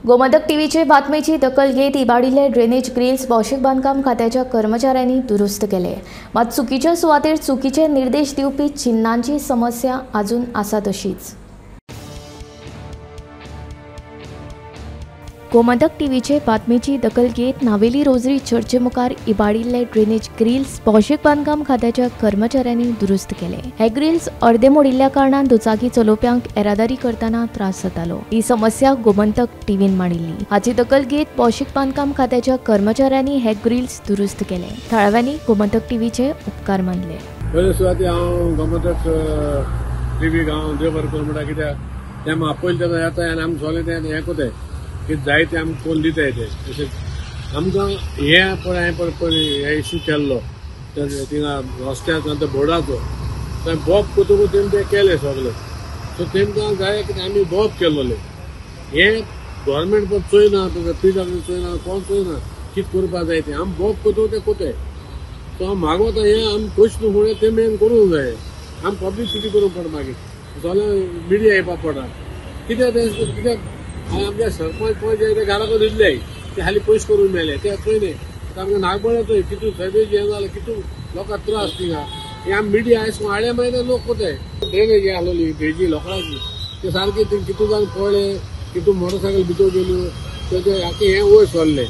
गोमंतक टीव्हीचे बातमीची दखल घेत इबाडिल्ले ड्रेनेज ग्रिल्स भौशीक बांदकाम खात्याच्या कर्मचाऱ्यांनी दुरुस्त केले। मात चुकीच्या सुवातेर चुकीचे निर्देश दिवपी चिन्हांची समस्या अजून आसा तशीच। गोमंतक टीव्हीचे बातमीची दखल घेत नावेली रोजरी चर्चे मुखार इबाडिल्ले ड्रेनेज ग्रिल्स भौशीक बांदकाम खात्याच्या कर्मचाऱ्यांनी दुरुस्त केले। हे ग्रिल्स अर्दे मोडिल्ल्या कारणान दुचाकी चलोवप्यांक येरादारी करतना त्रास जातालो। ही समस्या गोमंतक टीव्हीन मांडिल्ली। हाची दखल घेत भौशीक बांदकाम खात्याच्या कर्मचाऱ्यांनी हे ग्रिल्स दुरुस्त केले। थळाव्यांनी गोमंतक टीव्हीचे उपकार मानले। पयले सुरवाती हांव गोमंतक टीव्ही हांव देव बरें करूं म्हणटा, कित्याक तें आपयलें तेन्ना येता आनी आमकां सोगलें तें हें कोताय की जाय ते आमकां कोण दिताय ते। तशेंच आमकां हें पळय हांवें पळय पळय हे इश्यू केल्लो थिंगा रस्त्याचो आनी त्या बोर्डाचो थंय बोब कोतकूच तेमी ते केले सगळे। सो तेमकां जाय की आमी बोब केल्लोले हें गव्हर्मेंट पण चोयना, पी डब्ल्यू चोयना, कोण चोयना कितें करपा जाय तें आमी बोब कोतकूच तें कोताय। सो हांव मागोता हें आमी क्वेश्चन फुडें ते मेरेन करूंक जाय, आमी पब्लिसिटी करूंक पडटा, मागीर सगळें मिडिया येवपाक पडटा। कित्याक तें कित्याक आमच्या सरपंच पळय जे ते घरा दिल्ले ते हालीं पयस करून मेले ते चोय न्ही। आतां आमकां नागबळ्या चोय कितू सर्वेज हें जालें, कितू लोकांक त्रास थिंगा। हे आमी मिडिया आयज हाडले मागीर लोक कोताय। ड्रेनेज आसलोली भेजी लोकडाची ते सारकी ती कितू जावन पळ्ळे, कितू मोटरसायकल भितर गेल्यो, तेजे आख्खें हें वयर सरलें।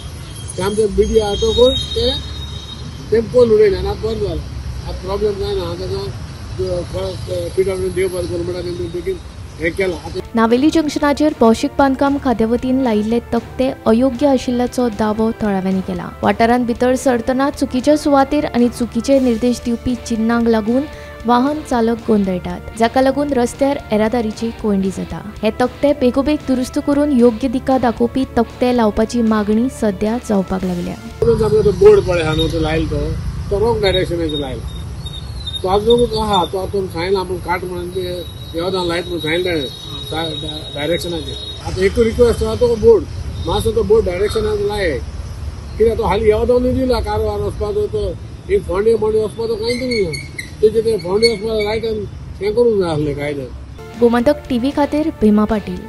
ते आमचे मिडिया हाडटकूच ते तें कोण उडयलें आनी आतां बरें जालें, आतां प्रॉब्लेम जायना। आतां पी डब्ल्यू देव बरें करूं म्हणटा तें बेगीन हें केलां। नावेली जंक्शनाचेर भौशीक बांदकाम खात्या वतीन लायिल्ले तकटे अयोग्य आशिल्ल्याचो दावो थळाव्यांनी केला। वाठारांत भितर सरतना चुकीच्या सुवातेर आनी चुकीचे निर्देश दिवपी चिन्हांक लागून वाहन चालक गोंदळटात, जाका लागून रस्त्यार येरादारीची कोंयडी जाता। हे तकटे बेगोबेग दुरुस्त करून योग्य दिका दाखोवपी तकटे लावपाची मागणी सध्या जावपाक लागल्या। बोर्ड पळय हा न्हू तो लायलो तो रॉंग डायरेक्शनाचेर लायला, तो आजून आहा तो आतां सांगला आपूण काट म्हणून देवदान लायत म्हणून सांगलें डायरेक्शनाचेर। आतां एक रिक्वेस्ट आहा तो बोर्ड मातसो तो बोर्ड डायरेक्शनाचेर लाय, कित्याक तो हालीं येवदानूय दिला कारवार वचपाचो, तो एक फोंडे बोंडे वचपाचो कांय दिना, तेजे ते फोंडे वचपाचो लायट हें करूंक जाय आसलें कायद्यान। गोमंतक टीव्ही खातीर भीमा पाटील।